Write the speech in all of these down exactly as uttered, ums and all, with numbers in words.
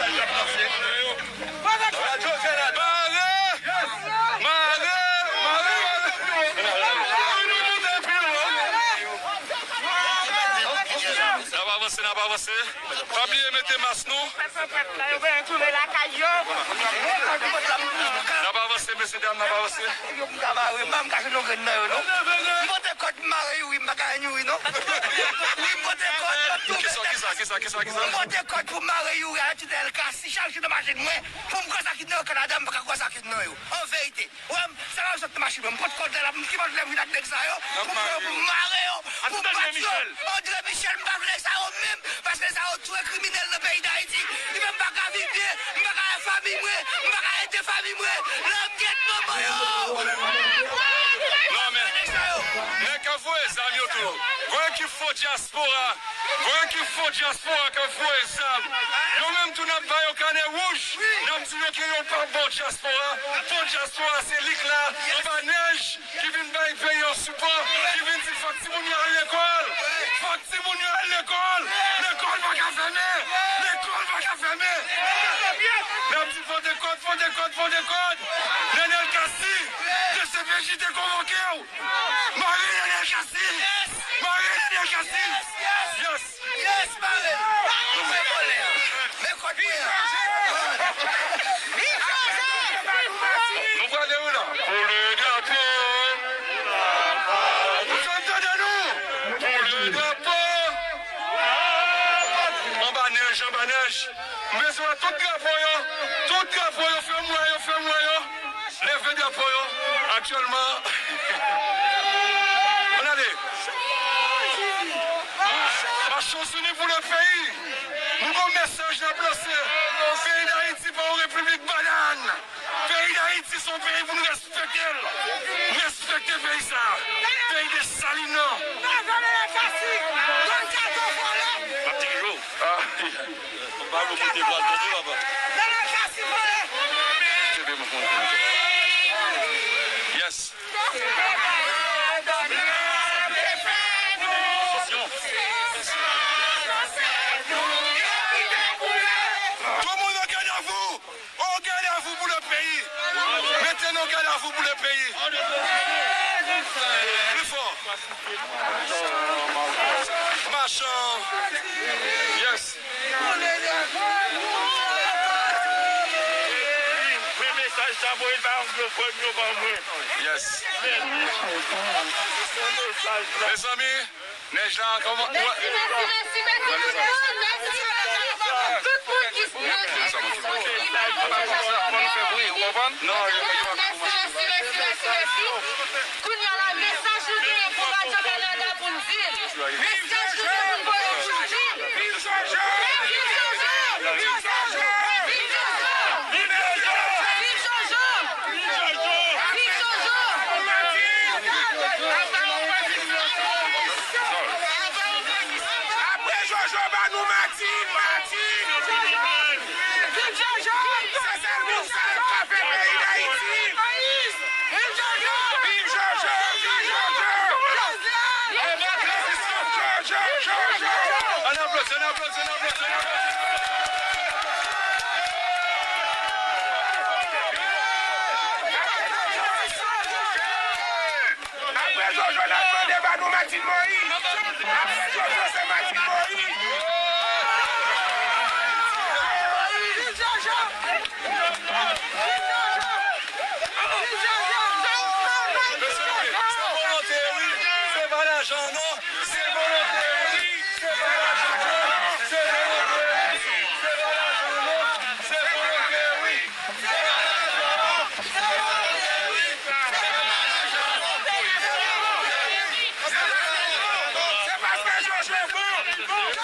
Mare! Mare! Mare! N ap avanse, n ap avanse. Pa bliye mete mas nou. N ap avanse, mesye dam, n ap avanse. Yo m ka mare, m pa m kache nan grenn nan yo, non. M pote kòd pou m mare Youri, m pa ka jwenn Youri, non. Wi, m pote kòd, m ap tou. Kisa, kisa, kisa, kisa, kisa? M pote kòd pou m mare Youri a Titèl Kasi, chak jou nan machin mwen, pou m kwè sa ki nan yo Kanada, m pa ka kwè sa ki nan yo. An verite. Wè, m, sa la, m sot nan machin mwen, m pote kòd la, m ki pote lè m vin ak nèg sa yo, pou m pran yo, pou m mare yo, pou m bat yo. André Michel, m pa vle nèg sa yo menm, paske nèg sa yo touye kriminèl nan peyi Dayiti. Li fè m pa ka viv byen, m pa ka wè fanmi mwen, m pa ka ede fanmi mwen. Langèt manman yo! Non, men, nèg k ap voye zam yo tou. Gon ekip fo dyaspora. Gon ekip fo dyaspora k ap voye zam. Yo menm tou n ap ba yo kanè wouj. N ap di yo ke yo pa bon dyaspora. Bon dyaspora se lik la, anba nèj, ki vin bay peyi an sipò, ki vin di fòk timoun yo al lekòl. Fòk timoun yo al lekòl. Lekòl pa ka fèmen. Lekòl pa ka fèmen. N ap di pote kòd, pote kòd, pote kòd. Nenel Cassy, D C P J te konvoke w. Mare Nenel Cassy. Mare Nenel Cassy. Yes. Yes, mare. Men vòlè a. Men kòd mwen an. Nou prale wi la. Pou le drapo. Ou fè m tande nou. Pou le drapo. Anba nèj, anba nèj. M bezwen wè tout drapo yo. Tout drapo yo, fè m wè yo, fè m wè yo. Leve drapo yo. Aktyèlman. Ann ale. Machans Ini pou le peyi. Nou gon mesaj n ap lanse. Peyi Dayiti pa yon repiblik banann. Peyi Dayiti se yon peyi pou nou respekte l. Respekte peyi sa. Peyi Desalin nan. M ap di yo. Ah. Kenbe m, kenbe m. Yes. Tout moun au garde à vous. Au garde à vous pour le pays. Mete nou au garde à vous pour le pays. Pli fò. Machan. Yes. Pran mesaj sa voye l bay anglofòn yo ban mwen. Yes. Mezanmi, nèj la kòman? Mèsi, mèsi, mèsi, mèsi, mèsi, mèsi, mèsi. Tout moun ki mèsi, mèsi, mèsi, mèsi. Mèsi, mèsi, mèsi, mèsi. Kounye a la, mesaj nou genyen pou Radyo Kanada pou n di l. Mesaj nou gen pou n voye pou n di l. Viv Jojo! Viv Jojo! Viv Jojo! Viv Jojo! Viv Jojo! Apre Jojo, ba nou Martine, Martine! Viv Jojo! Se sèl moun sa yo k ka fè peyi Dayiti! Viv Jojo! Viv Jojo! Viv Jojo! Jojo! Jojo! Ann aplodi, ann aplodi, ann aplodi, ann aplodi. Apre Jojo, n ap mande ba nou Martine Moïse. Apre Jojo, se Martine Moïse. Viv Jojo! Viv Jojo! Viv Jojo! Mesye, se volonte, wi. Se pa lajan, non. Se volonte, wi. Se pa lajan, non. Se volonte, wi. Se pa lajan, non. Se volonte, wi. Se volonte, wi. Se paske Jojo bon.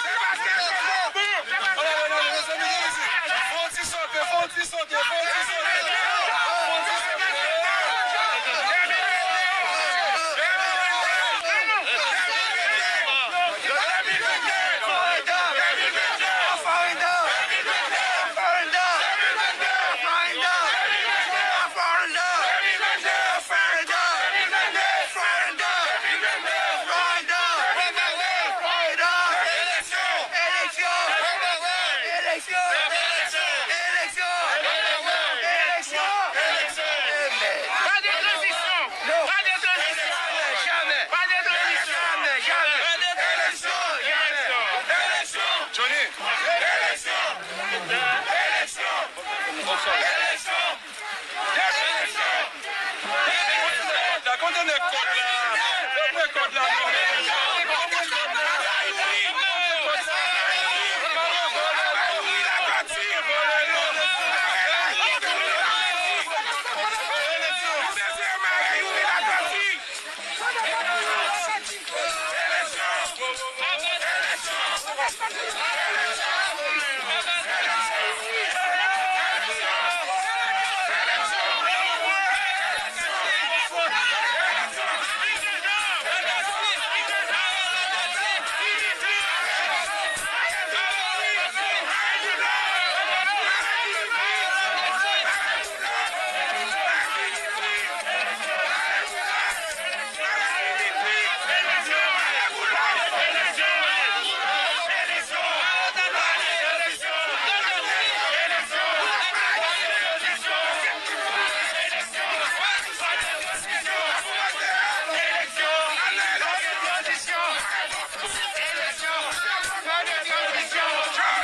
Se paske Jojo bon. Ann ale, ann ale, mezanmi, vin isi. Fè yon ti sote, fè yon ti sote, fè yon ti sote. Fè yon ti sote. Kote nèg kòd la? Kote kòd la, non? Kote kòd la? Kote kòd la? Malandro, vòlè, non. Vòlè, non.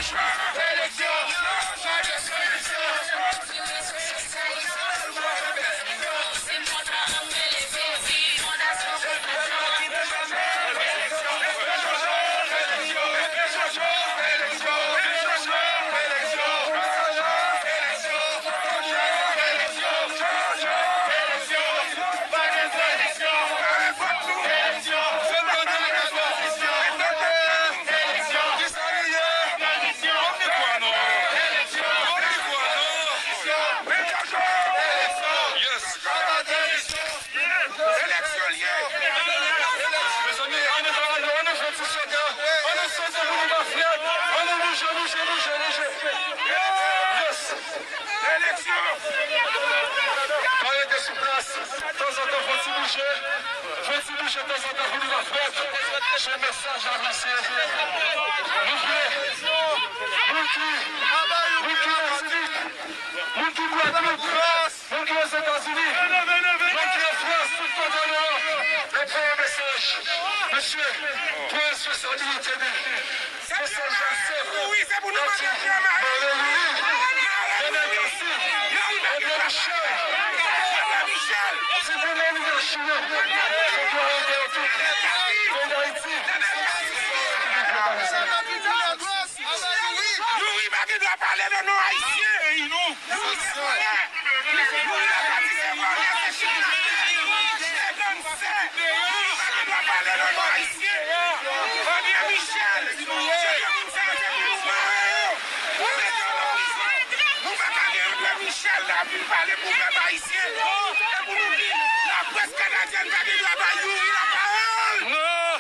Eleksyon. Eleksyon. Yes. Eleksyon l ye. Mezanmi, ann nou, ann nou, ann nou fè ti chèk, ann nou sote pou nou pa frèt, ann nou bouje, bouje, bouje, bouje. Yes. Eleksyon. Pa rete sou plas. Tanzantan, fò ti bouje. Fò ti bouje tanzantan pou nou pa frèt. Se mesaj la pase. Nou vle. Moun ki, moun ki Matinik, moun ki Gwadloup, moun ki Ozetazini, moun ki an Frans, tout kote an Ewòp, n ap voye mesaj. Mesye, pran responsabilite nou. Mesaj la senp. N ap di, mare Youri, mare Kasi, André Michel, Ti Goumen Rivyè Chimè, fòk yo arete yo tout. Peyi Dayiti, Youri pa gen dwa pale nan non Ayisyen. Youri se vòlè. Youri la pati se vòlè, se chimè, se gangsè. Youri pa gen dwa pale nan non Ayisyen. André Michel, se de moun sa yo, se pou nou mare yo. Nou mete yo nan prizon. Nou pa ka gen André Michel la vin pale pou pèp ayisyen. E pou nou vin, laprès kanadyèn pa gen dwa bay Youri lapawòl. Non.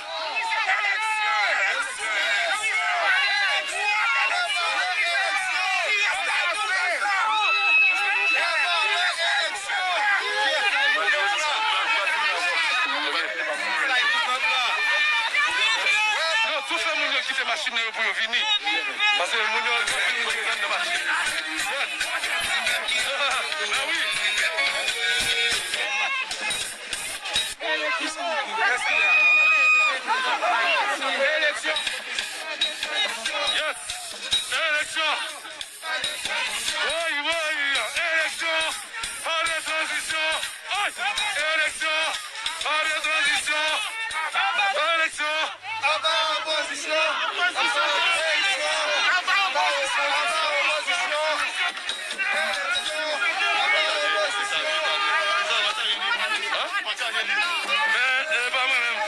Non, tou fè moun yo kite machin nan yo pou yo vini. Paske moun yo vini pou yo vin nan machin. Ah wi. Eleksyon. Yes. Eleksyon. Woy, woy. Eleksyon. Pa de tranzisyon. Ay! Eleksyon. Pa de tranzisyon. Eleksyon. Aba opozisyon. Aba opozisyon. Aba opozisyon. Men, e pa mwen menm.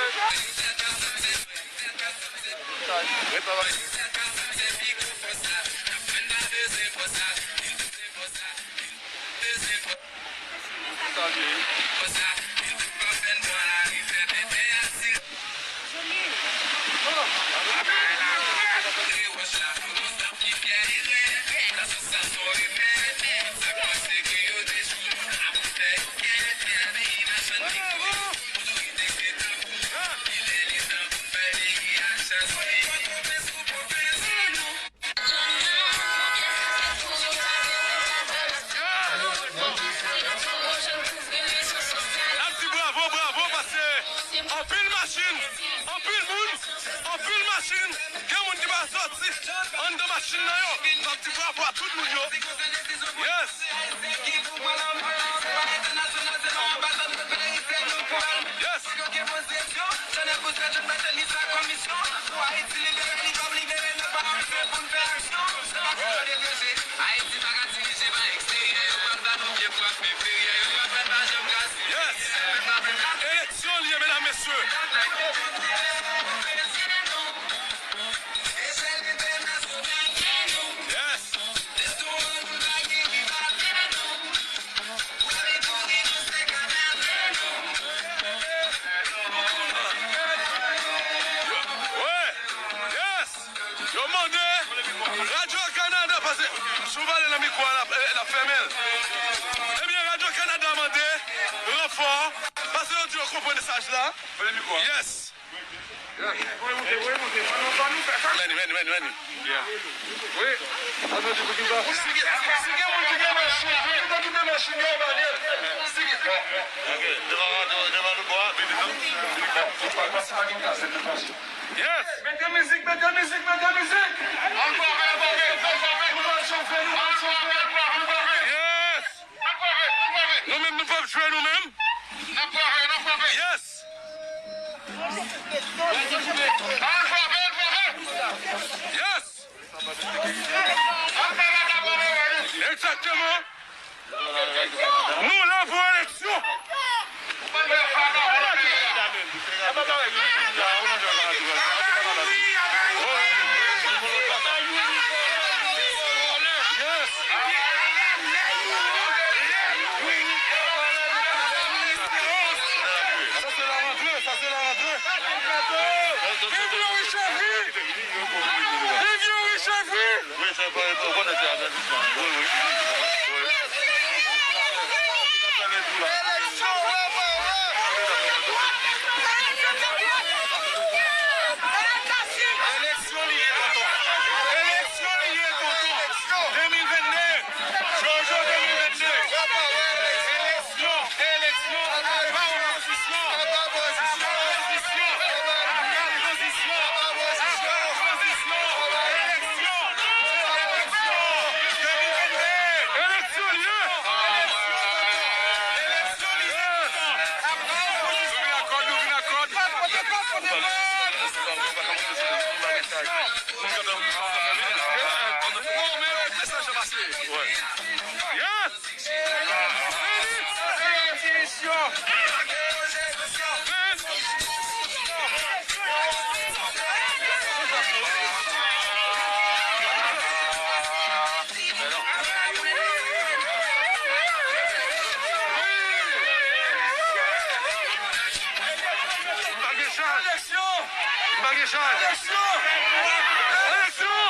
N ap di bravo, bravo, paske anpil machin, anpil moun, anpil machin, gen moun ki pa soti anndan machin nan yo. N ap di bravo a tout moun yo. Yes. Yes. Yes. Eleksyon li ye, medam, mesye. Yes. Wi. Yes. Yo mande Radyo Kanada, pase, si w pale nan mikwo a, l ap, eh, l ap fèmen l. Ebyen, Radyo Kanada mande ranfò, pase yo di yo konprann mesaj la. Yes. Veni, veni, veni, veni. Si gen, si gen moun ki gen machin, pou ki te kite machin yo, ba li. Si gen, bon. Ok, devan, devan, devan nou bò a, vini, non? Bon. Yes! Mete mizik, mete mizik, mete mizik! Ankò, ankò, ankò, ankò, ankò, ankò. Nou pral chofe, nou pral chofe, nou pral chofe. Yes! Nou menm, nou p ap jwe nou menm. Yes! Yes! Egzakteman. Nou la pou eleksyon. Yes. Sa se la rantre, sa se la rantre. Viv Youri Chèvri! Viv Youri Chèvri! Wi, sa pa, ou konnen se agrandisman. Wi, wi. Wi. Eleksyon, wè, wè, wè. Eleksyon li ye, tonton. Eleksyon li ye, tonton. De mil venn de. Jojo de mil venn de. Eleksyon, eleksyon, pa opozisyon. Tranzisyon, tranzisyon, tranzisyon, eleksyon, eleksyon, de mil venn de. Eleksyon li ye. Eleksyon li ye. Nou vin ak kòd, nou vin ak kòd. Yes! Pa gen chay! Pa gen chay! Eleksyon! Eleksyon!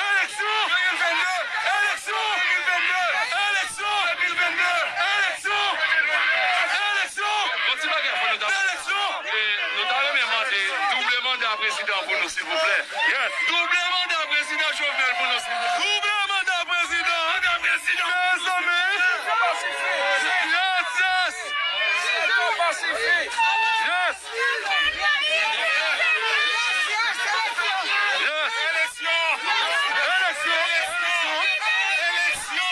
Eleksyon! De mil venn de! Eleksyon! De mil venn de! Eleksyon! De mil venn de! Eleksyon! Eleksyon! Yon ti bagay fò nou ta fè. Eleksyon! E, nou ta renmen mande double manda prezidan pou nou, silvouplè. Yes. Double manda prezidan Jovenel pou nou, silvouplè. Double manda prezidan! Manda prezidan! Mezanmi! Yes, yes! Yes! Yes! Eleksyon! Eleksyon! Eleksyon!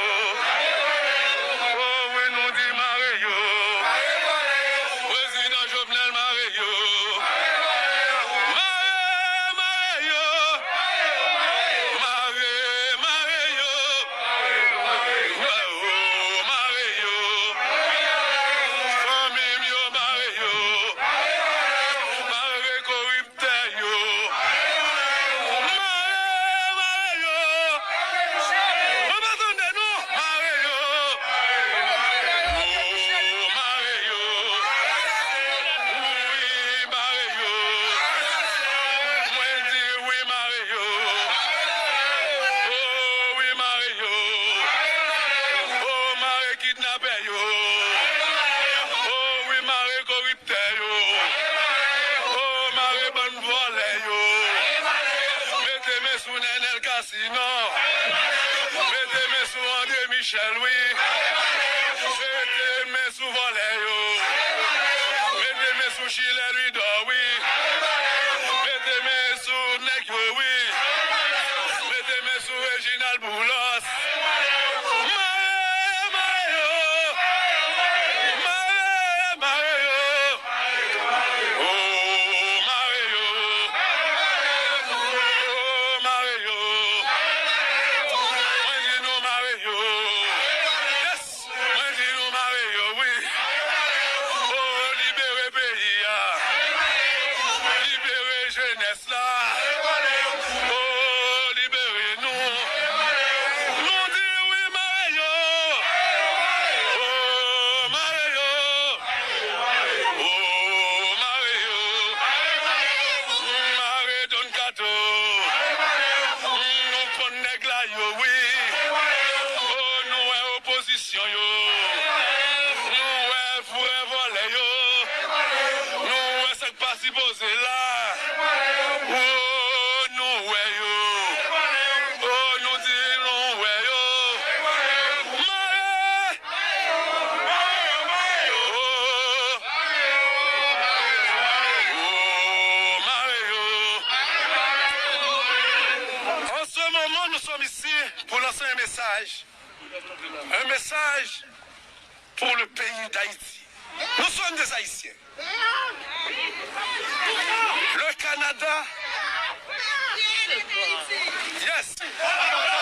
Nenel Cassy non. Mete men sou André Michel, wi. Mete men sou vòlè yo. Mete men sou Chilè Louidor, wi. Mete men sou nèg yo, wi. Mete men sou Reginald Boulos. Mare yo, mare yo. Mare, mare yo. Oh, mare yo. Oh, mare yo. Mwen di nou mare yo. Yes. Mwen di nou mare yo, wi. Oh, libere peyi a. Libere jenès la. Oh, libere nou. Nou di wi, mare yo. Oh, mare yo. Oh, mare yo. Mare Don Kato. Nou konn nèg la yo, wi. Oh, nou wè opozisyon yo. Nou wè vrè vòlè yo. Nou wè sa k pa sipoze la. Oh, nou wè yo. Oh, nou di nou wè yo. Mare! Oh, oh, mare yo. En ce moment, nous sommes ici pour lancer un message. Un message pour le pays d'Haïti. Nous sommes des Haïtiens. Le Canada. Yes.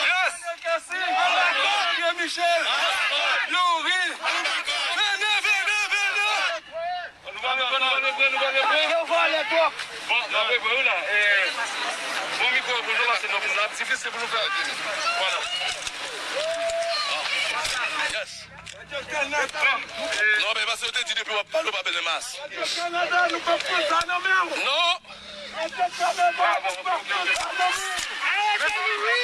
Yes. André Michel. Youri. Vini, vini, vini. Nou va reprann, nou va reprann, nou va reprann. Yo vòlè twòp. Bon, n ap reprann wi la. Eh, bon mikwo pou nou pase nou vin la. Difisil pou nou fè. Vwala. Yes. Non, men paske yo te di depi w ap pale, w pa bezwen mask. Kanada, nou p ap pran sa nan men w. Non. Kanada, nou p ap pran sa nan men w. Yes. Wi, wi,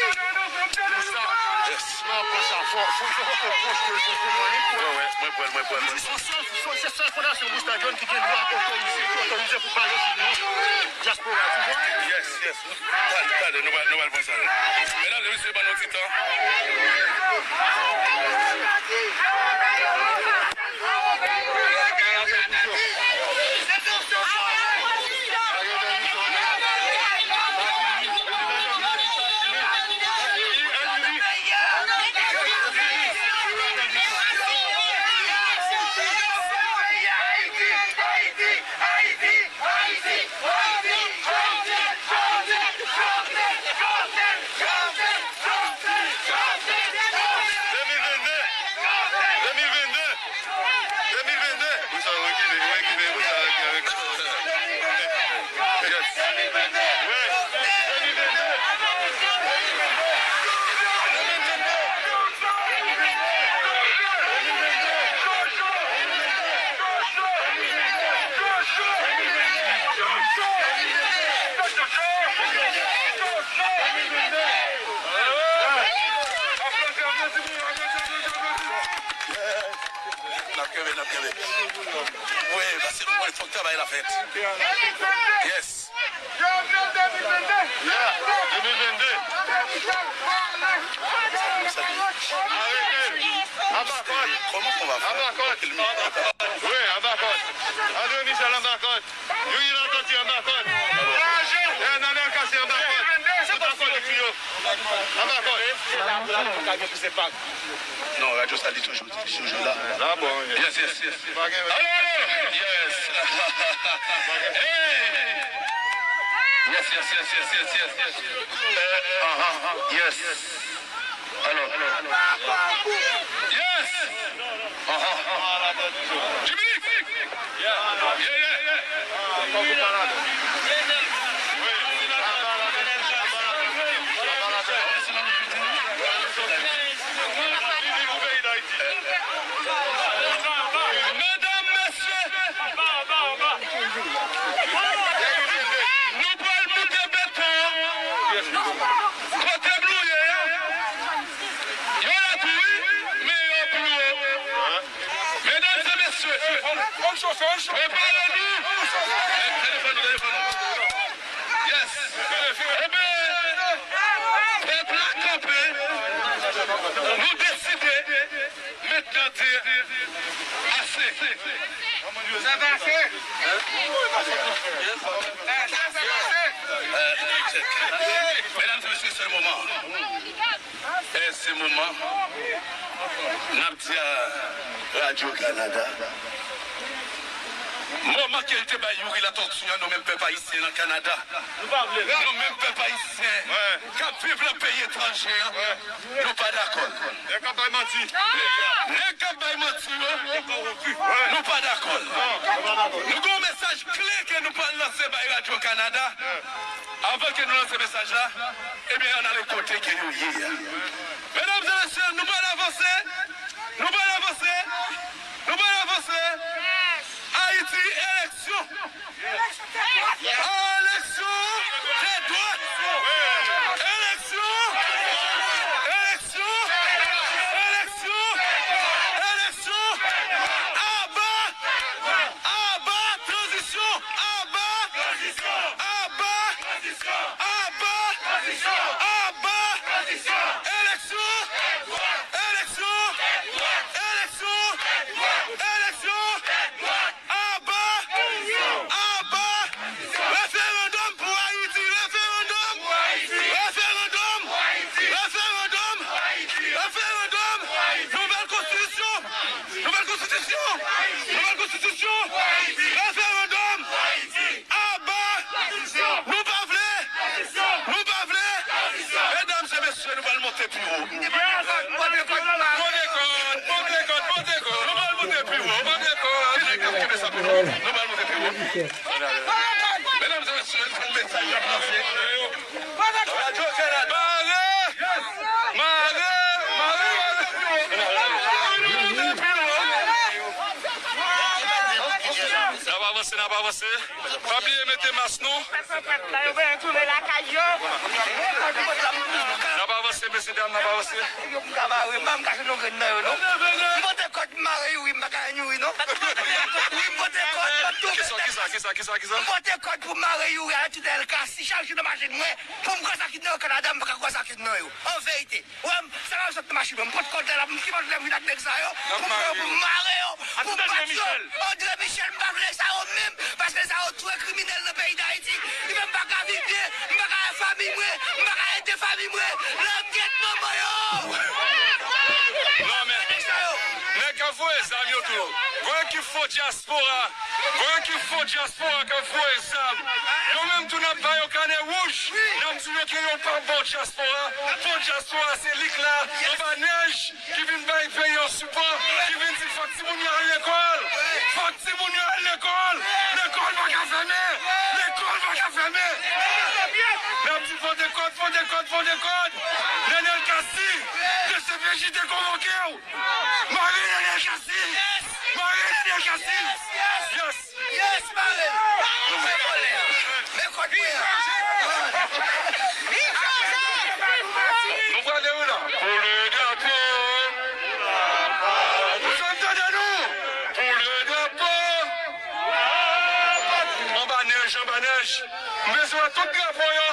mwen pral, mwen pral, mwen pral. Se sèl, se sèl fondasyon Busta John ki gen dwa otorize, ki otorize pou pale sou non dyaspora, tu vois. Yes, yes. Talè, talè, nou pral, nou pral pran sa. Medam e mesye, ban nou ti tan. De mil venndè. De mil venndè. De mil venndè. Wi, sa, wi, ki de, wi, ki de, wi, sa, wi, ki de. Yes. Wi. De mil venndè. N ap kenbe, n ap kenbe. Wi, paske nou konnen fòk travay la fèt. Yes. Yeah, de mil venndè. Arete. Anba kòd. Anba kòd. Wi, anba kòd. André Michel anba kòd. Youri Latortue anba kòd. Nenel Cassy anba kòd. Tout akòd yo. Anba kòd. Non, radyo sa li toujou, li toujou la. Yes, yes, yes. Alo, alo. Yes. Hey. Yes, yes, yes, yes, yes, yes. Eh, aha, yes. Alo. Yes. Aha. Jimmy. Yeah, yeah, yeah. Medam, mesye, nou pral moute beton an. Kote blou ye a? Yo la tou wi, men yo pi wo. Medam e mesye, prepare nou. Telefòn nou, telefòn nou. Yes. Ebyen, Sa pase. Sa pase. Medam e mesye, se moman. E se moman n ap di a Radyo Kanada, moman ke l te bay Youri Latortue an, nou menm pèp ayisyen nan Kanada, nou menm pèp ayisyen k ap viv nan peyi etranje an, nou pa dakò l. Nèg k ap bay manti. Nèg k ap bay manti yo, nou pa dakò l. Nou gen yon mesaj kle ke nou pral lanse bay Radyo Kanada. Avan ke nou lanse mesaj la, ebyen, ann ale kote ke yo ye a. Medam e mesye, nou pral avanse. Nou pral avanse. Nou pral avanse. Ayiti, eleksyon. Eleksyon de dwat. Eleksyon. Eleksyon. Eleksyon. Eleksyon. Aba. Aba tranzisyon! Aba! Aba! Aba! Aba! Eleksyon! Eleksyon! Eleksyon! Eleksyon! Aba! Aba! Referandòm pou Ayiti! Referandòm! Referandòm! Referandòm! Referandòm! Nouvèl konstitisyon! Nouvèl konstitisyon! Nouvèl konstitisyon! Referandòm! Aba! Nou pa vle! Nou pa vle! Medam e mesye, nou pral monte pi wo. Monte kòd, monte kòd, monte kòd, monte kòd. Nou pral monte pi wo. Monte kòd. Kenbe sa pou nou. Nou pral monte pi wo. Medam e mesye, se yon mesaj n ap lanse. Radyo Kanada. Mare! Mare! Mare! Mare! N ap avanse, n ap avanse. Pa bliye mete mas nou. N ap avanse, mesye dam, n ap avanse. Yo m ka mare, m pa m kache nan grenn nan yo, non. M pote kòd m mare Youri, m pa ka jwenn Youri, non. Wi, m pote kòd, m ap tou. Kisa, kisa, kisa, kisa, kisa? M pote kòd pou mare Youri a tout L K C, chak jou nan machin mwen, pou m kwè sa ki nan yo Kanada, m pa ka kwè sa ki nan yo. An verite. Wè m, sa ka sot nan machin mwen, m pot kòd la, m ki pot lè m vin ak nèg sa yo, pou m pran yo, pou m mare yo, pou m bat yo. André Michel, m pa vle nèg sa yo menm, paske nèg sa yo twò kriminèl nan peyi Dayiti. Li fè m pa ka viv byen, m pa ka wè fanmi mwen, m pa ka ede fanmi mwen. Langèt manman yo! Non, men, nèg k ap voye zam yo tou. Gon ekip fo dyaspora. Gon ekip fo dyaspora k ap voye zam. Yo menm tou n ap ba yo kanè wouj. N ap di yo ke yo pa bon dyaspora. Bon dyaspora se lik la, anba nèj, ki vin bay peyi an sipò, ki vin di fòk timoun yo al lekòl. Fòk timoun yo al lekòl. Lekòl pa ka fèmen. Lekòl pa ka fèmen. N ap di pote kòd, pote kòd, pote kòd. Nenel Cassy, D C P J te konvoke w. Mare Nenel Cassy! Mare Nenel Cassy! Yes! Yes, mare! Nou fè vòlè! Men kòd mwen an! Nou prale wi la! Pou le drapo! Ou fè m tande nou! Pou le drapo! Anba nèj, anba nèj! M bezwen wè tout drapo yo!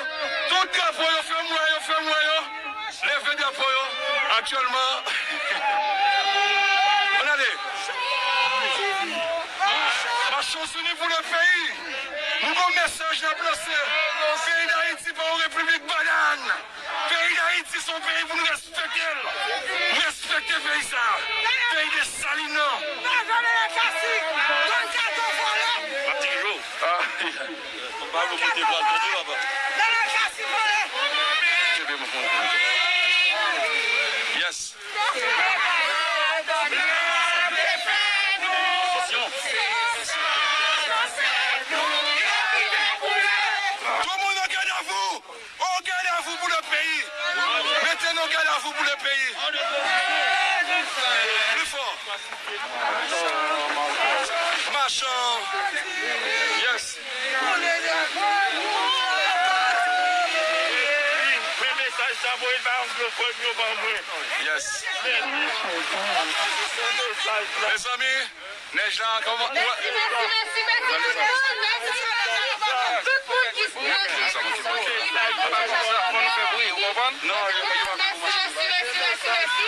Tout drapo yo! Fè m wè yo! Fè m wè yo! Leve drapo yo. Aktyèlman, ann ale. Mach Uni pou le peyi. Nou gon mesaj n ap lanse. Peyi Dayiti pa yon repiblik banann. Peyi Dayiti se yon peyi pou nou respekte l. Respekte peyi sa. Peyi Desalin nan. M ap di yo. Ah. Kenbe m. Yes. Tout moun an gad avou. An gad avou pou le peyi. Mete nou an gad avou pou le peyi. Pli fò. Machan. Yes. Men mesaj sa voye l bay anglofòn yo ban mwen. Yes. Mezanmi, nèj la kòman? Mèsi, mèsi, mèsi, mèsi, mèsi, mèsi. Tout moun ki, mèsi. Mèsi. Mèsi, mèsi, mèsi, mèsi.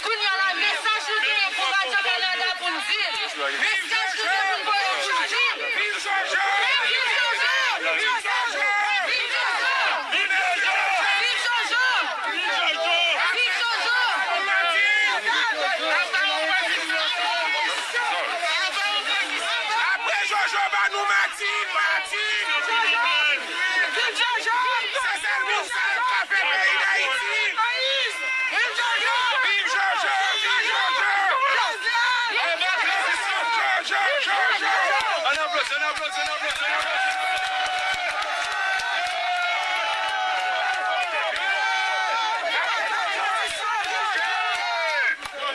Kounye a la, mesaj nou genyen pou Radyo Kanada pou n di l. Mesaj nou gen pou n voye pou n di l. Viv Jojo! Viv Jojo! Viv Jojo! Viv Jojo! Viv Jojo! Viv Jojo! Viv Jojo! Apre Jojo, ba nou Martine, Martine! Viv Jojo! Se sèl moun sa k ka fè peyi Dayiti! Viv Jojo! Viv Jojo! Viv Jojo! Jojo! Jojo! Ann aplodi, ann aplodi, ann aplodi, ann aplodi!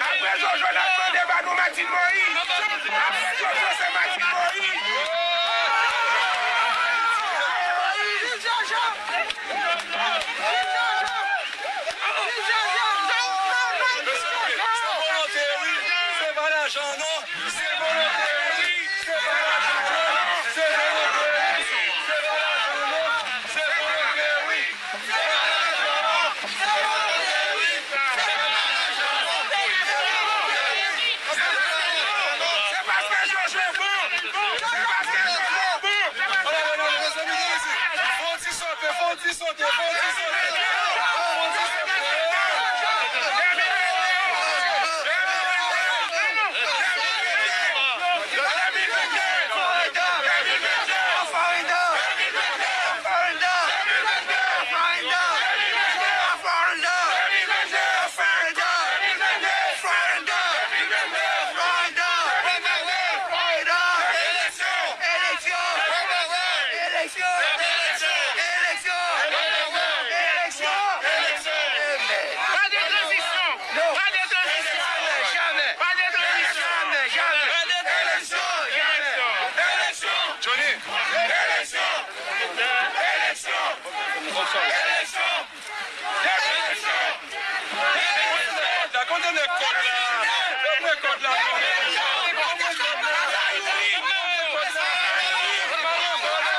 Apre Jojo, n ap mande ba nou Martine Moïse. Apre Jojo, se Martine Moïse. Mezanmi, se volonte, wi. Se pa lajan, non. Se volonte, wi. Se pa lajan, non. Se volonte, wi. Se pa lajan, non. Se volonte, wi. Se paske Jojo bon. Se paske Jojo bon. Fè yon ti sote, fè yon ti sote, fè yon ti sote. Fè yon ti sote. Pa de tranzisyon! Pa de tranzisyon! Pa de tranzisyon! Eleksyon! Eleksyon! Eleksyon! Johnny! Eleksyon! Eleksyon! Eleksyon! Eleksyon! Eleksyon! Kote nèg kòd la? Kote nèg kòd la, non? Kote nèg kòd la? Kote nèg kòd la? Kote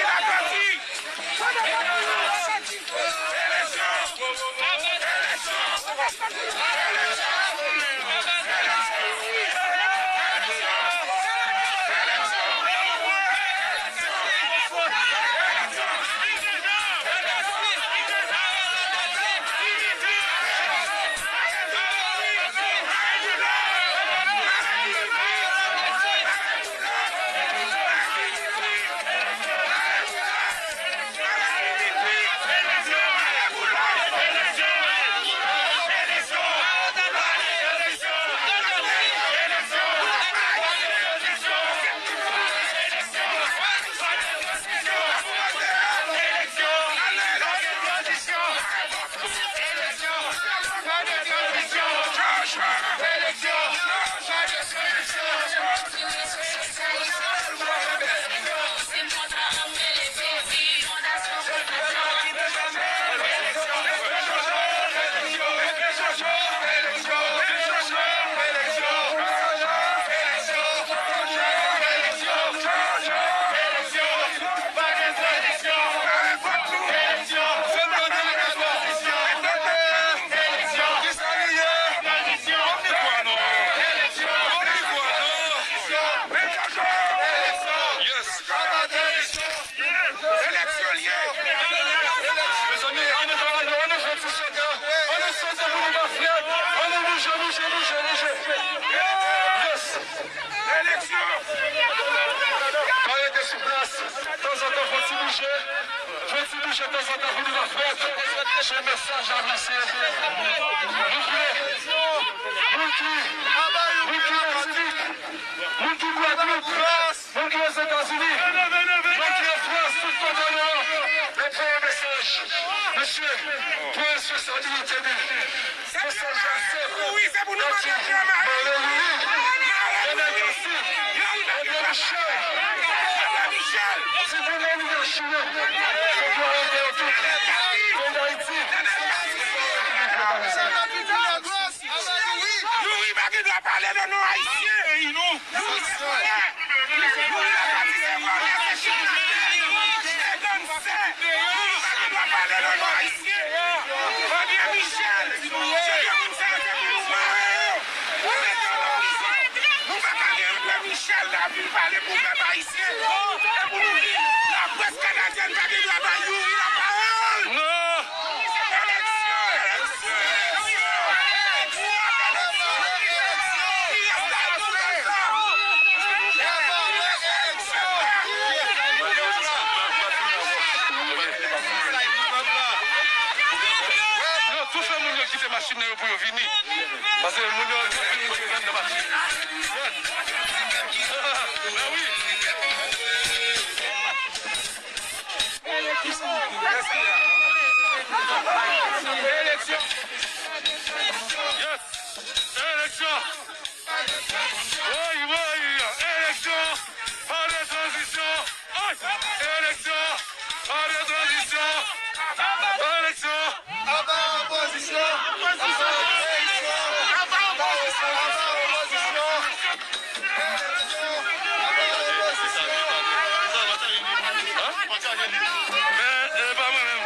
nèg kòd la? Yes. Eleksyon l ye. Mezanmi, ann nou travay, ann nou fè ti sote, ann nou sote pou nou pa frèt, ann nou bouje, bouje, bouje, bouje. Yes. Eleksyon. Pa rete sou plas, tanzantan fè ti bouje, fè ti bouje tanzantan pou nou pa frèt. Se mesaj la pase. Nou vle, moun ki, moun ki Matinik, moun ki Gwadloup, moun ki Ozetazini, moun ki an Frans, tout kote w ye, n ap voye mesaj. Mesye, pran responsablite nou. Mesaj la senp. Nèg di, mare Youri, mare Youri, mare Youri, mare Michel, mare Michel. Si nou nan Rivyè Chimen, fòk nou arete yo tout. Peyi Dayiti, se sa yo ki gen dwa pale. Youri pa gen dwa pale nan non Ayisyen. Youri se vòlè. Youri la pati se vòlè. Se pou pèp ayisyen, e pou nou viv. Laprès kanadyèn pa gen dwa bay Youri lapawòl. Non. Eleksyon, eleksyon, eleksyon. Ki rès la pou sa? Yo, toufe moun yo kite machin nan yo pou yo vini. Paske moun yo, gen anpil moun ki anndan machin. Ben wi. Eleksyon. Yes. Eleksyon. Woy, woy. Eleksyon. Pa de tranzisyon. Ay! Eleksyon! Pa de tranzisyon! Eleksyon! Aba opozisyon! Aba opozisyon! Aba opozisyon! Eleksyon! Aba opozisyon! Men, e pa mwen menm.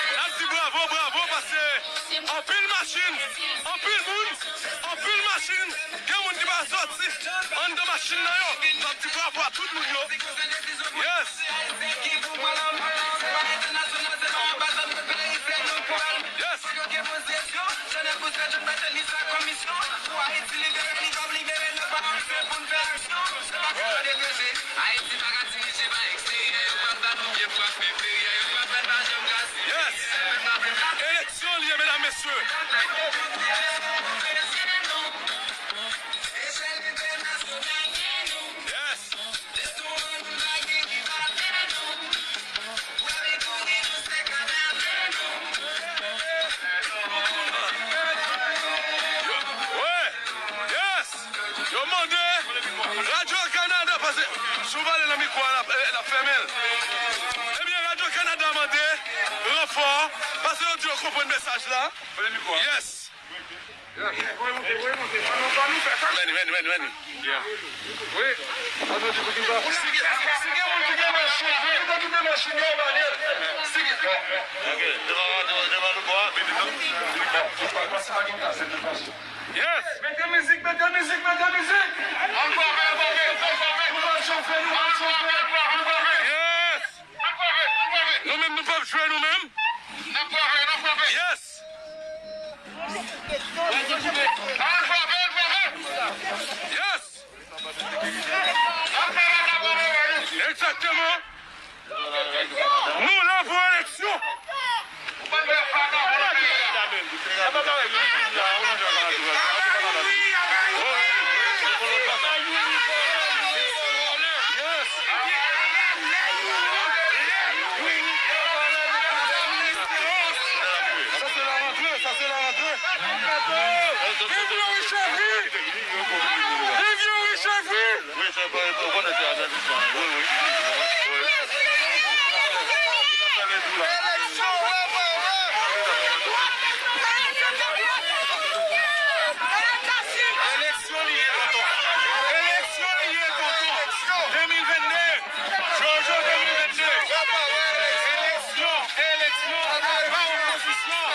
N ap di bravo, bravo, paske anpil machin, anpil moun, anpil machin, gen moun ki pa sòti anndan machin nan yo. N ap di bravo a tout moun yo. Yes. Yes. Yes. Eleksyon li ye, medam, mesye. Yes. Wi. Yes. Yo mande Radyo Kanada, pase si w pale nan mikwo a, l ap, eh, l ap fèmen l. Ebyen, Radyo Kanada mande ranfò, pase yo di yo konprann mesaj la. Yes. Vini, vini, vini, vini. Wi. Si gen, si gen moun ki gen machin, yo te kite machin yo, ba li. Si gen. Ok, devan, devan, devan nou bò a, vini, non? Yes! Mete mizik, mete mizik, mete mizik! Ankò, ankò, ankò, ankò, ankò. Nou pral chofe, nou pral chofe, nou pral chofe. Yes! Nou menm, nou p ap jwe nou menm. Yes! Egzakteman! Nou la pou eleksyon! Yes! Sa se la rantre, sa se la rantre. Viv Youri Chèvri! Viv Youri Chèvri! Eleksyon li ye, tonton. Eleksyon li ye, tonton. De mil venn de. Jojo de mil venn de. Eleksyon, eleksyon, pa opozisyon.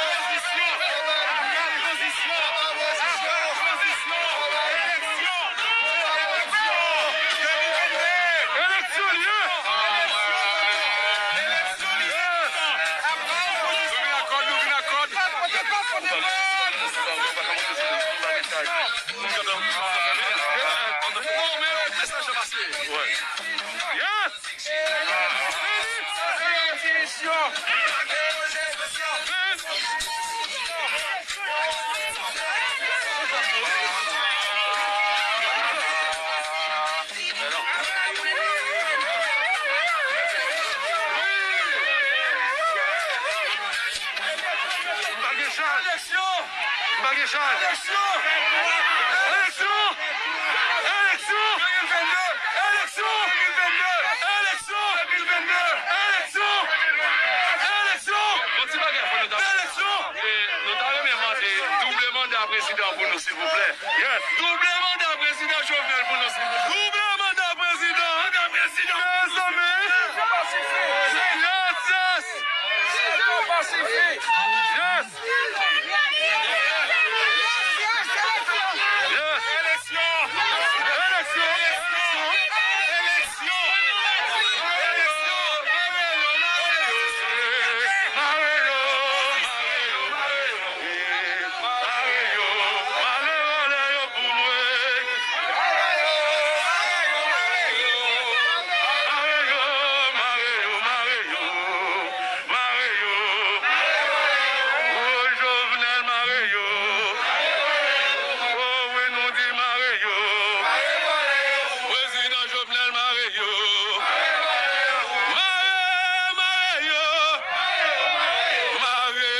Tranzisyon, pa tranzisyon. Tranzisyon, eleksyon, eleksyon. De mil venn de. Eleksyon li ye. Eleksyon li ye. Nou vin ak kòd, nou vin ak kòd. Yes! M pa gen chay. Eleksyon! M pa gen chay. Eleksyon! Eleksyon! Eleksyon! De mil venn de! Eleksyon! De mil venn de! Eleksyon! De mil venn de! Eleksyon! Eleksyon! Yon ti bagay fò nou ta fè. Eleksyon! E, nou ta renmen mande double manda prezidan pou nou, silvouplè. Yes. Double manda prezidan Jovenel pou nou, silvouplè. Double manda prezidan. Manda prezidan. Mezanmi. Yes, yes. Yes. Yes. Eleksyon. Eleksyon. Eleksyon. Eleksyon. Eleksyon. Mare yo. Mare yo. Mare yo. Mare yo, mare vòlè yo pou mwen. Mare yo, mare yo, mare yo, mare yo. Mare yo. O Jovenel, mare yo. O wi, nou di mare yo. Prezidan Jovenel, mare yo. Mare, mare yo. Mare,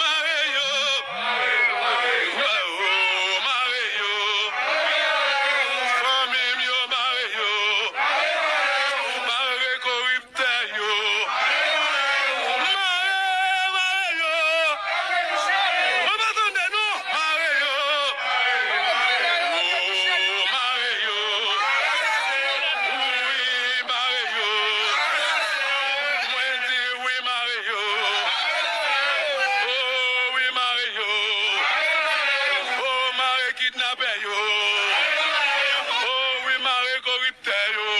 mare yo. Mare yo. Fanmi m yo, mare yo. Mare koriptè yo. Mare, mare yo. Mwen pa tande non. Mare yo. O, mare yo. Wi, mare yo. Mwen di wi, mare yo. O, wi, mare yo. O, mare kidnapè yo. O, wi, mare koriptè yo.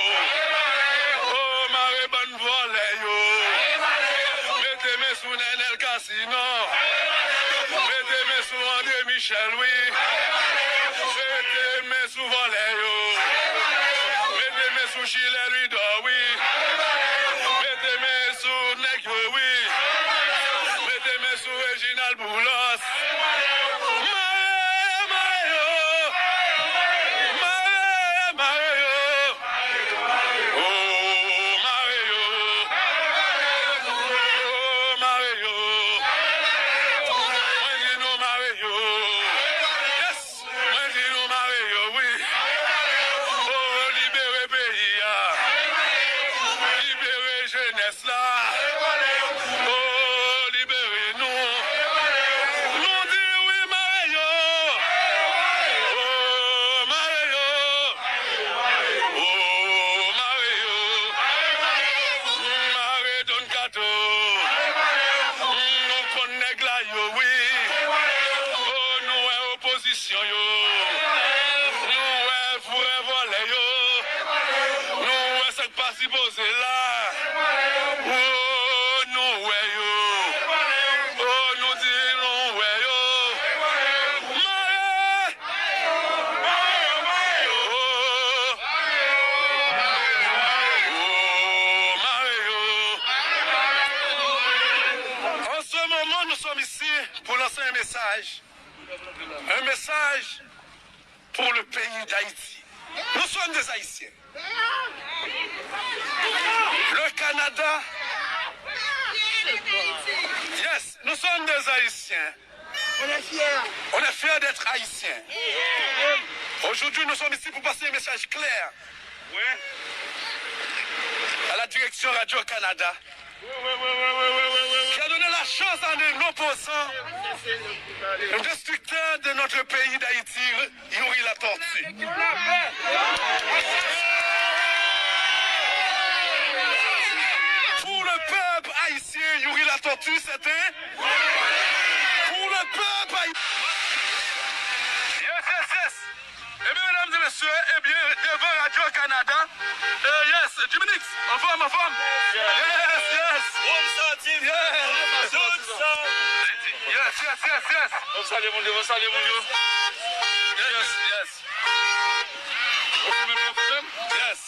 O, mare bann vòlè yo. Mete men sou Nenel Cassy. Sinon, mete men sou André Michel, wi. Mete men sou vòlè yo. Mete men sou Chilè Louidor, wi. Mete men sou nèg yo, wi. Mete men sou Reginald Boulos. Mare, mare yo. Mare, mare yo. O, mare yo. O, mare yo. Mwen di nou mare yo. Yes. Mwen di nou mare yo, wi. O, libere peyi a. Libere jenès la. O, libere nou. Nou di wi, mare yo. O, mare yo. O, mare yo. Mare Don Kato. Nou konn nèg la yo, wi. O, nou wè opozisyon yo. Nou wè vrè vòlè yo. Nou wè sa k pa sipoze la. O, nou wè yo. O, nou di nou wè yo. Nous sommes ici pour lancer un message. Un message pour le pays d'Haïti. Nous sommes des Haïtiens. Le Canada. Yes, nous sommes des Haïtiens. On est fiers. On est fiers d'être Haïtiens. Aujourd'hui, nous sommes ici pour passer un message clair à la direction Radio-Canada qui a donné la chance à un opposant, un destructeur de notre pays d'Haïti, Youri Latortue. Pour le peuple haïtien, Youri Latortue, c'est un... Pour le peuple haïtien. Yes, yes, yes. Ebyen, medam e mesye, ebyen, devan Radio-Canada, eh, yes, Jimmy Nix, anfòm, anfòm. Yes, yes. Yes. Yes, yes, yes, yes. Mwen salye moun yo, mwen salye moun yo. Yes, yes. Ou fè menm, ou fè menm? Yes.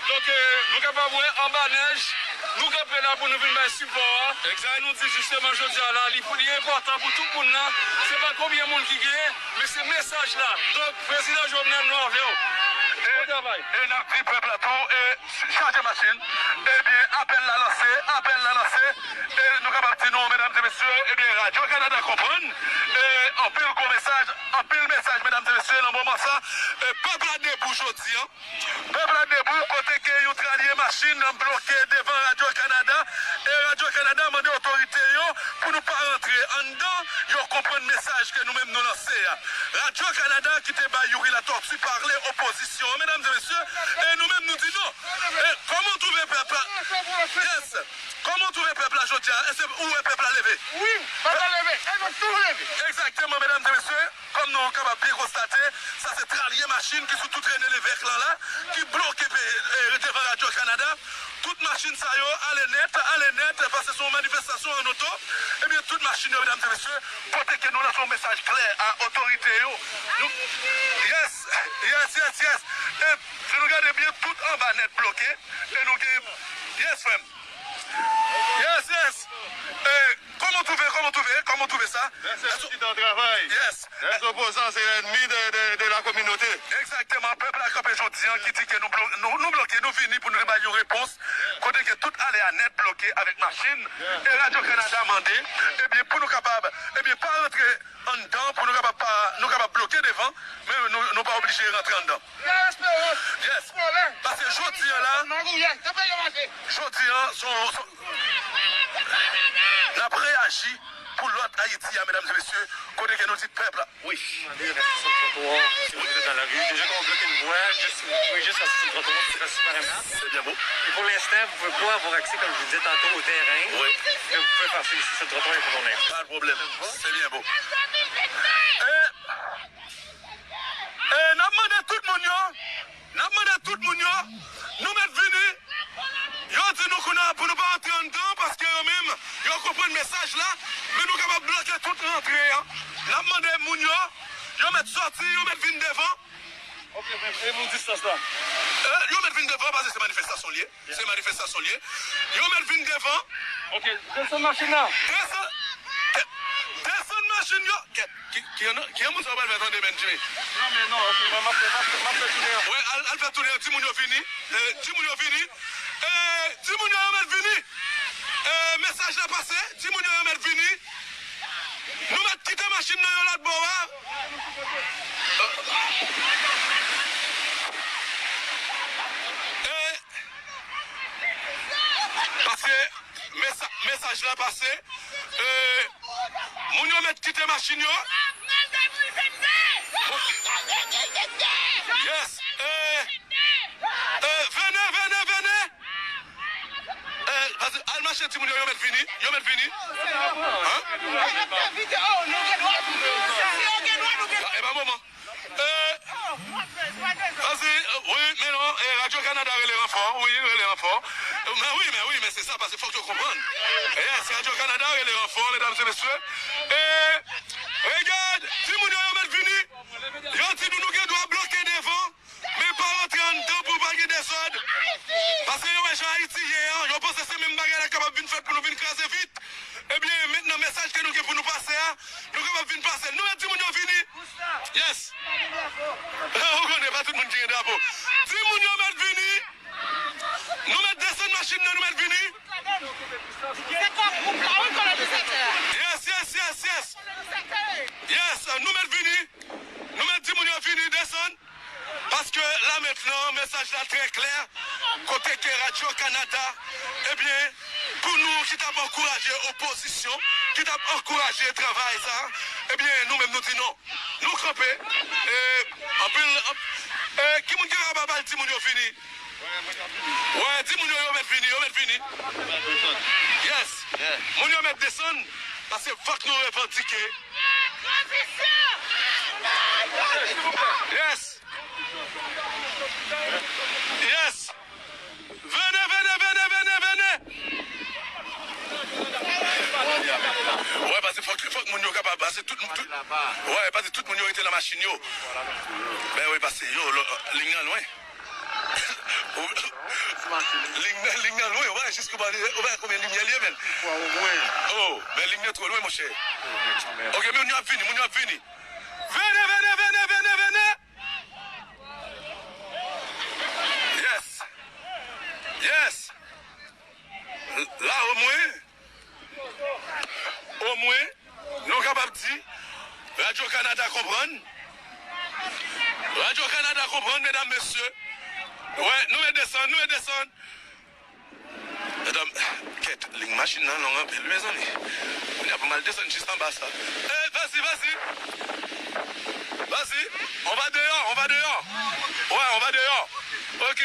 Donk, eh, nou kapab wè anba nèj, nou kanpe la pou nou vin bay sipò a. Egzak. E nou di jisteman jodi a la, li, li enpòtan pou tout moun nan. Se pa konbyen moun ki genyen, men se mesaj la. Donk, Prezidan Jovenel, nou avè w. Bon travay. E n ap di pèp la tou, e chaje machin. Ebyen, apèl la lanse, apèl la lanse. E nou kapab di nou, medam e mesye, ebyen, Radio-Canada konprann. E anpil gwo mesaj, anpil mesaj, medam e mesye, nan moman sa. E pèp la debou jodi a. Pèp la debou, kote ke yon tralye machin nan bloke devan Radio-Canada, e Radio-Canada mande otorite yo pou nou pa rantre anndan, yo konprann mesaj ke nou menm nou lanse a. Radio-Canada ki te bay Youri Latortue pale opozisyon an, medam e mesye, e nou menm nou di non. E kòman w twouve pèp la? Yes. Kòman w twouve pèp la jodi a? Èske ou wè pèp la leve? Wi, pèp la leve. E nou tou leve. Egzakteman, medam e mesye. Kòm nou kapab byen konstate, sa se tralye machin ki sou tout Rene Levèk lan la, ki bloke pe-, eh, devan Radio-Canada. Tout machin sa yo, ale nèt, ale nèt, paske se yon manifestasyon an oto. Ebyen, tout machin yo, medam e mesye, kote ke nou lanse yon mesaj klè a otorite yo. Nou, yes, yes, yes, yes. E si nou gade byen, tout anba nèt bloke. E nou gen, yes, frè m. Yes, yes. E kòman w twouve, kòman w twouve, kòman w twouve sa? Lè se yon ti tan travay. Yes. Lè se opozan, se lènmi de, de, de la kominote. Egzakteman. Pèp la kanpe jodi a ki di ke nou blo-, nou, nou bloke, nou vini pou nou te bay yon repons. Kote ke tout ale a nèt bloke avèk machin. E Radio-Canada mande, ebyen, pou nou kapab, ebyen, pa rantre anndan pou nou kapab pa, nou kapab bloke devan, men nou, nou pa oblije rantre anndan. Yes. Paske jodi a la, jodi a, son, son, n ap reyaji pou lòt Ayiti a, medam e mesye, kote ke nou di pèp la, wi. Demander la six cent trente-trois, si vous êtes dans la rue, déjà qu'on bloque une voie, juste, oui, juste la six cent trente-trois, c'est pas, c'est pas aimable. C'est bien beau. Et pour l'instant, vous pouvez pas avoir accès, comme je vous disais tantôt, au terrain. Oui. Mais vous pouvez passer le six cent trente-trois, il y a pas de problème. Pas de problème. C'est bien beau. Eh, eh, n ap mande tout moun yo, n ap mande tout moun yo, nou mèt vini. Yo di nou kounye a pou nou pa antre anndan, paske yo menm, yo konprann mesaj la, men nou kapab bloke tout rantre an. N ap mande moun yo, yo mèt sòti, yo mèt vin devan. Ok, men e moun distans la? Eh, yo mèt vin devan, paske se manifestasyon li ye. Se manifestasyon li ye. Yo mèt vin devan. Ok, desann machin nan. Desann, desann machin yo. Kèt, ki, ki, ki moun sa w pral fè tande, menn Jimmy? Non, men non, ok, mwen, m ap fè, m ap fè, m ap fè tounen an. Wi, al, al fè tounen an, di moun yo vini. Eh, di moun yo vini. Eh, di moun yo, yo mèt vini. Eh, mesaj la pase, di moun yo, yo mèt vini. Nou mèt kite machin nan yon lòt bò a. Eh, paske mesa-, mesaj la pase. Eh, moun yo mèt kite machin yo. Yes. Eh, eh, vene, vene, vene. Eh, paske al mache, timoun yo, yo mèt vini, yo mèt vini. Hein? E pa moman. Eh, paske, eh, wi, men non, eh, Radio Canada rele ranfò, wi, rele ranfò. Men wi, men wi, men se sa, paske fòk yo konprann. Yes, Radio Canada rele ranfò, medam e mesye. Eh, regade, timoun yo, yo mèt vini. Yo di nou, nou gen dwa bloke devan. Men pa rantre anndan pou pa gen dezòd. Paske yo wè jan Ayiti ye an, yo panse se menm bagay la kapab vin fèt pou nou vin kraze vit. Ebyen, mentnan, mesaj ke nou gen pou nou Nou kapab vin pase l. Nou mèt di moun yo vini. Yes. Ou konnen, pa tout moun ki gen drapo. Di moun yo mèt vini. Nou mèt desann machin nan, nou mèt vini. Se kò gwoup la, wi, kolonizatè a. Yes, yes, yes, yes. Yes, nou mèt vini. Nou mèt di moun yo vini, desann. Paske la mentnan, mesaj la trè klè. Kote ke Radyo Kanada, ebyen, pou nou ki t ap ankouraje opozisyon, ki t ap ankouraje travay sa, ebyen, nou menm nou di non. Nou kanpe. E, anpil, anp-, e, ki moun ki kapab al di moun yo vini? Wè, di moun yo, yo mèt vini, yo mèt vini. Yes. Moun yo mèt desann, paske fòk nou revandike. Yes. Yes. Vene, vene, vene, vene, vene. Wè, paske fòk, fòk moun yo kapab, paske tout, tout, wè, paske tout moun yo rete nan machin yo. Ben wi, paske yo, lo-, liy nan lwen. Liy nan, liy nan lwen, ou pa jis kouman li, ou pa konbyen limyè li ye, men. Oh, men liy nan twò lwen, monchè. Ok, moun yo ap vini, moun yo ap vini. Vene, vene, vene, vene, vene. Yes. Yes. La, omwen, omwen, nou kapab di, Radyo Kanada konprann. Radyo Kanada konprann, medam, mesye. Wè, nou mèt desann, nou mèt desann. Medam, kèt, liy machin nan long anpil, mezanmi. Kounye a pou m al desann jis anba sa. Eh, vas-y, vas-y. Vas-y, on va dehors, on va dehors. Ouais, on va dehors. Ok.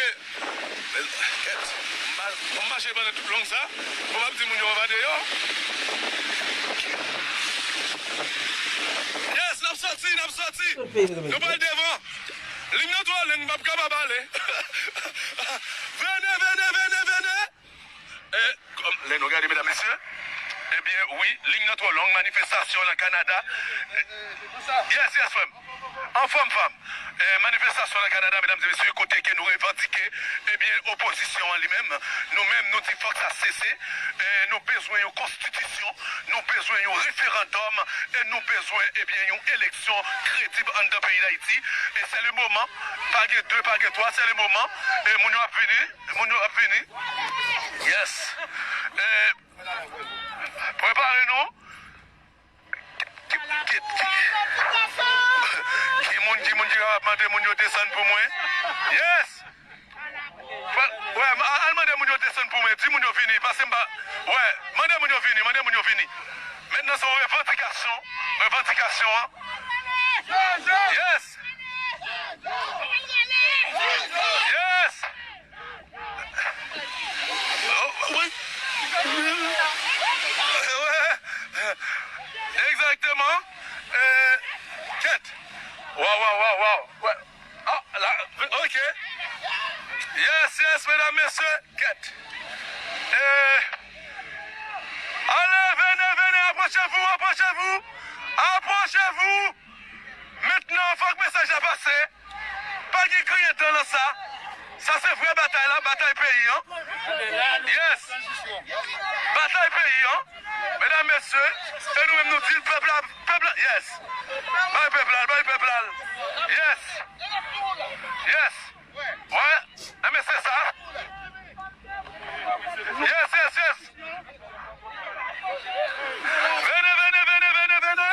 Men, kèt, m pa, pou m mache pandan tout long sa, pou m ap di moun yo on va dehors. Yes, n ap sòti, n ap sòti. Nou pral devan. Liy nan twò long, m p ap kapab ale. Vene, vene, vene, vene. E, kòm, lè nou gade, medam, mesye, ebyen, wi, liy nan twò long, manifestasyon nan Kanada. Yes, yes, frè m. Anfòm, frè m. E, manifestasyon nan Kanada, medam e mesye, kote ke nou revandike, ebyen, opozisyon an li menm, nou menm, nou di fòk sa sese. E, nou bezwen yon konstitisyon, nou bezwen yon referandòm, e nou bezwen, ebyen, yon eleksyon kredib anndan peyi Dayiti. E se le moman, pa gen de, pa gen twa, se le moman. E moun yo ap vini. Moun yo ap vini. Yes. Eh, prepare nou. Ki, ki, ki, ki moun, ki moun ki kapab mande moun yo desann pou mwen? Yes. Wè, wè, al, al mande moun yo desann pou mwen. Di moun yo vini. Pase m pa. Wè, mande moun yo vini. Mande moun yo vini. Mentnan se yon revandikasyon. Revandikasyon an. Yes. Yes. Oh, wi. Egzakteman. Eh, kèt. Waw, waw, waw, waw. Wè. Ah, la, ok. Yes, yes, medam, mesye, kèt. Eh, ale, vene, vene, apwoche vou, apwoche vou. Apwoche vou. Mentnan, fòk mesaj la pase. Pa gen griyen dan nan sa. Sa se vrè batay la, batay peyi an. Yes. Batay peyi an. Medam, mesye, e nou menm nou di l, pèp la, pèp la, yes. Bay pèp la, bay pèp la. Yes. Yes. Wè, enben se sa. Yes, yes, yes. Vene, vene, vene, vene, vene.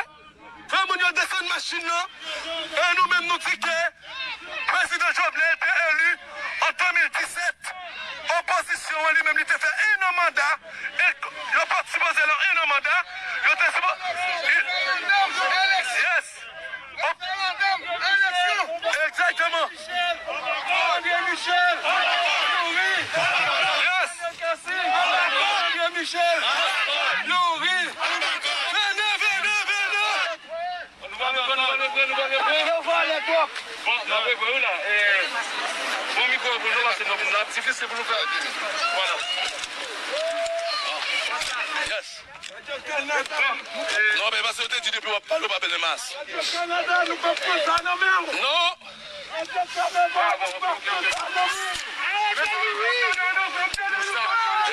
Fè moun yo desann machin nan. E nou menm nou di ke Prezidan Jovenel te eli an de mil disèt. Opozisyon an li menm li te fè en an manda. E yo pa t sipoze lan en an manda. Yo te sipo-, yes. Op-, egzakteman. André Michel. Youri. Yes. André Michel. Youri. Vene, vene, vene. Nou va reprann, nou va reprann, nou va reprann. Yo vòlè twòp. Bon, n ap reprann wi la. Eh, bon mikwo pou nou, paske nou, n ap difisil pou nou fè. Vwala. Yes. Non, men paske yo te di depi w ap pale, w pa bezwen mask. Non.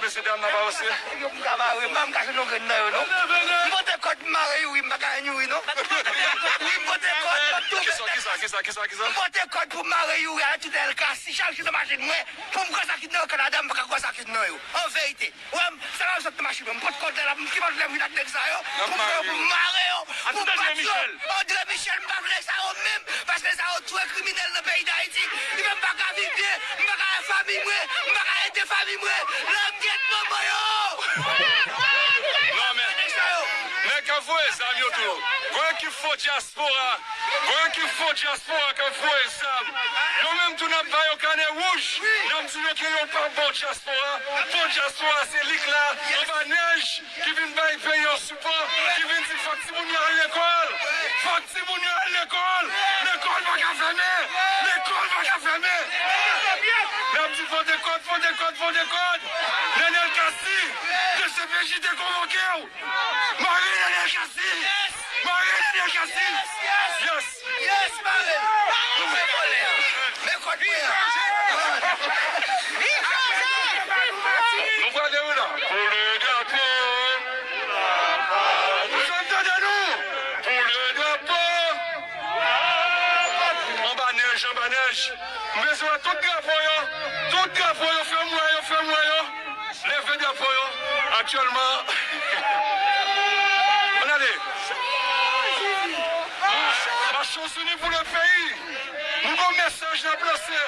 Mesye dam, n ap avanse. Yo, m ka mare, m pa m ka jwenn yon grenn nan yo, non. M pote kòd, m mare Youri, m pa ka jwenn Youri, non. Wi, m pote kòd, m ap tou. Kisa, kisa, kisa, kisa, kisa? M pote kòd pou m mare Youri, ale tout L K, si chak jou nan machin mwen, pou m kwè sa ki nan yo Kanada, m pa ka kwè sa ki nan yo. An verite. Wè, m, sa la, m sot nan machin mwen, m pote kòd la, m ki pote lè m vin ak nèg sa yo, pou m fè yo, pou m mare yo, pou m bat yo. André Michel, m pa vle sa yo menm, paske sa yo tou e kriminèl nan peyi Dayiti. Li fè m pa ka viv byen, m pa ka wè fanmi mwen, m pa ka ede fanmi mwen. Lè m gen manman yo. Non, men nèg k ap voye zam yo tou. Gon ekip fo dyaspora. Gon ekip fo dyaspora k ap voye zam. Yo menm tou n ap ba yo kanè wouj. N ap di yo ke yo pa bon dyaspora. Bon dyaspora se lik la, anba nèj. Ki vin bay peyi an sipò, ki vin di fòk timoun yo al lekòl, fòk timoun yo al lekòl, lekòl pa ka fèmen, lekòl pa ka fèmen. N ap di fò de kòd, fò de kòd, fò de kòd. Nenel Cassy, D C P J te konvoke w. Mare Nenel Cassy, mare Nenel Cassy. Yes. Yes, mare l! Koupe kòlè a! Men kòd mwen an! Nou prale wi la. Pou le drapo. Zòt tande nou. Pou le drapo. Anba nèj, anba nèj. M bezwen wè tout drapo yo. Tout drapo yo, fè m wè yo, fè m wè yo. Leve drapo yo. Aktyèlman, ann ale. Mach Chans Ini pou le peyi. Nou gen yon mesaj n ap lanse.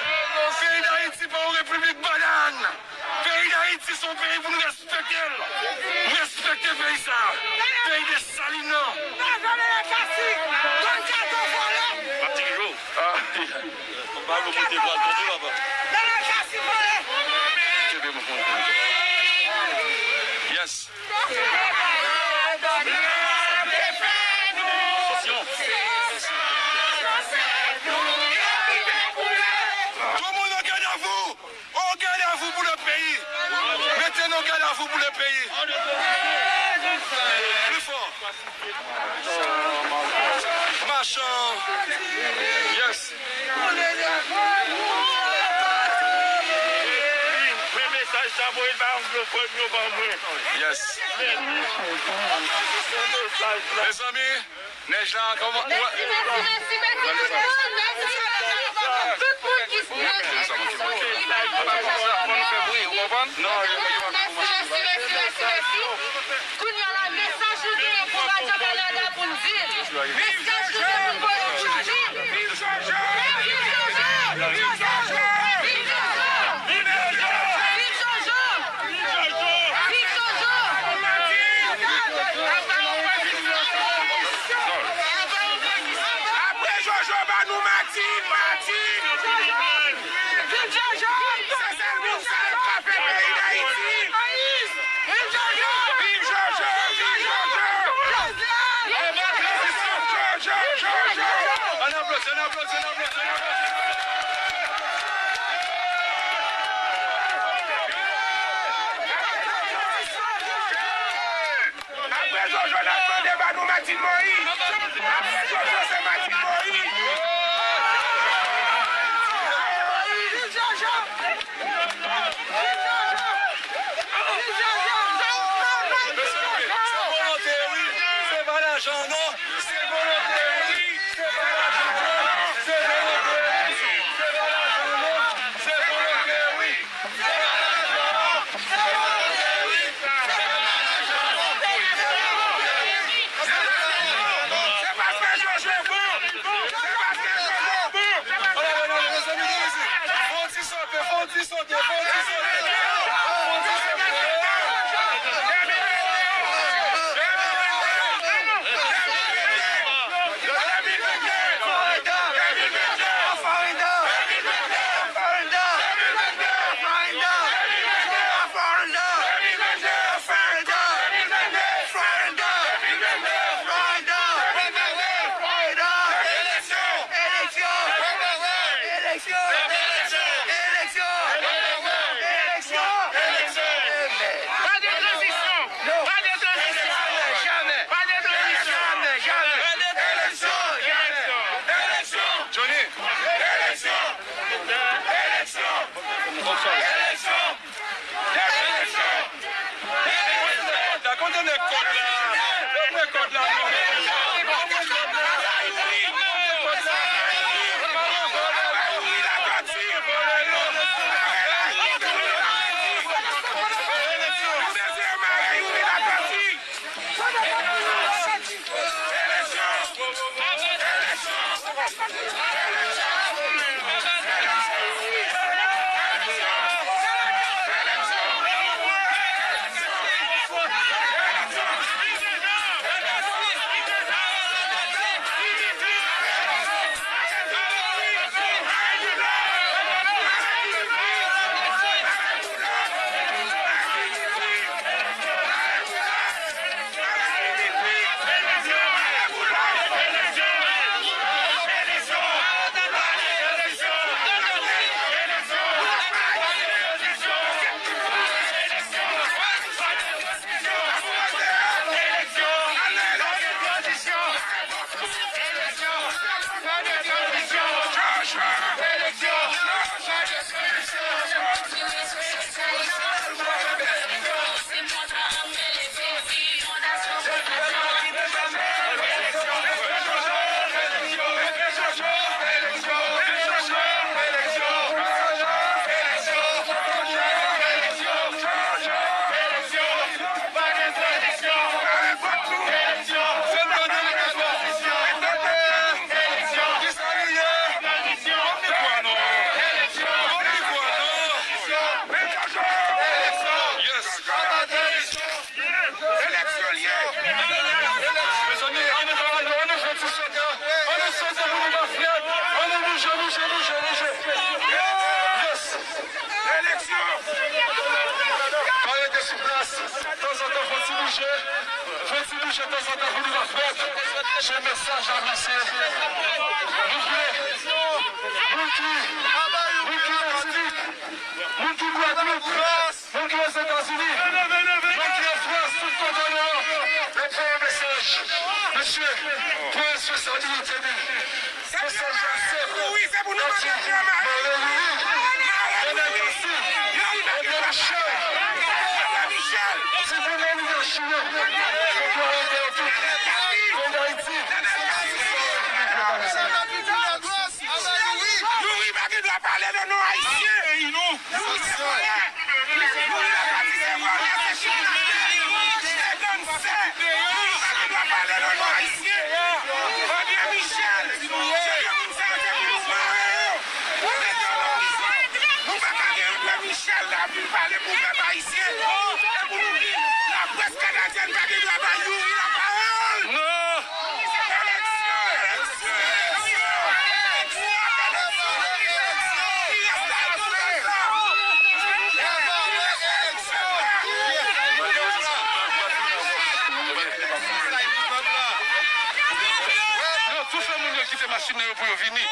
Peyi Dayiti pa yon repiblik banann. Peyi Dayiti se yon peyi pou nou respekte l. Respekte peyi sa. Peyi Desalin nan. Pati ki jou. Ah. Kenbe mwen. Yes. Tout moun an gad avou. An gad avou pou le peyi. Mete nou an gad avou pou le peyi. Pli fò. Machan. Yes. Men mesaj sa voye ba anglofòn yo ban mwen. Yes. Mesaj la. Mezanmi, nèj la kòman. Mèsi, mèsi, mèsi, mèsi, mèsi. Tout moun ki... Mèsi, mèsi, mèsi, mèsi, mèsi. Kounye a la, mesaj nou genyen pou Radyo Kanada pou n di l. Mesaj nou gen pou n voye pou n di l. Viv Jojo! Viv Jojo! Viv Jojo! Viv Jojo! Viv Jojo! Apre Jojo, ba nou Martine, Martine! Viv Jojo! Se sèl moun sa yo k ka fè peyi Dayiti! Viv Jojo! Viv Jojo! Viv Jojo! Jojo! Jojo! Jojo! Ann aplodi, ann aplodi, ann aplodi, ann aplodi. Apre Jojo, n ap tande ba nou Martine Moïse. Apre Jojo, se Martine Moïse. Viv Jojo! Viv Jojo! Viv Jojo! Mesye, se volonte, wi. Se pa lajan, non. Se volonte, wi. Se pa lajan, non. Se volonte, wi. Se pa lajan, non. Se volonte, wi. Se pa lajan, non. Se volonte, wi. Se pa lajan, non. Se volonte, wi. Se pa lajan, non. Se paske Jojo bon. Se paske Jojo bon. Ann ale, ann ale, mezanmi, vin isit. Fè yon ti sote, fè yon ti sote, fè yon ti sote. Fè yon ti sote. Yes. Eleksyon l ye. Mezanmi, ann travay, ann fè ti sòt, ann sòt pou nou pa fèt. Ann bouje, bouje, bouje, bouje. Yes. Eleksyon. Pa rete sou plas. Tanzantan, fò ti bouje. Fò ti bouje tanzantan pou nou pa fèt. Se mesaj la pase. Nou vle. Moun ki, moun ki Matinik. Moun ki Gwadloup. Moun ki Ozetazini, moun ki an Frans, tout kote an Ewòp, n ap voye yon mesaj. Mesye, pran responsablite nou. Mesaj la senp. N ap di, mare Youri, mare Kastèl, mare Michèl, timoun oligachi yo, fòk yo arete yo tout. Peyi Dayiti, Youri pa gen dwa pale nan non Ayisyen. Youri la pati se vòlè, se chimè, se gansè. Youri pa gen dwa pale nan non Ayisyen. André Michel, se de moun sa yo se pou nou mare yo. Pou mete yo nan prizon. Nou pa ka gen André Michel la vin pale pou pèp ayisyen. E pou nou di, laprès kanadyèn pa gen dwa bay Youri lapawòl. Non. Yo, tou fè moun yo kite machin nan yo pou yo vini.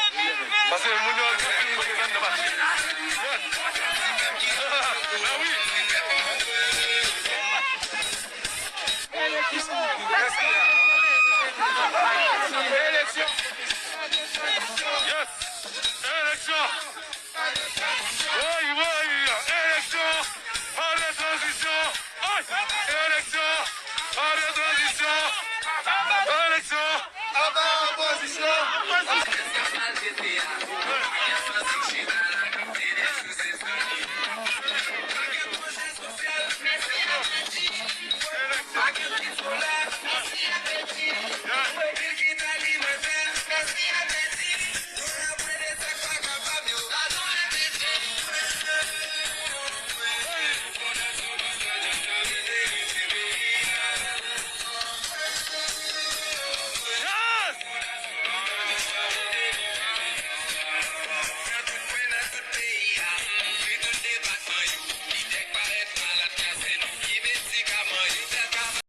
Paske moun yo vini kote nan machin. Ah wi.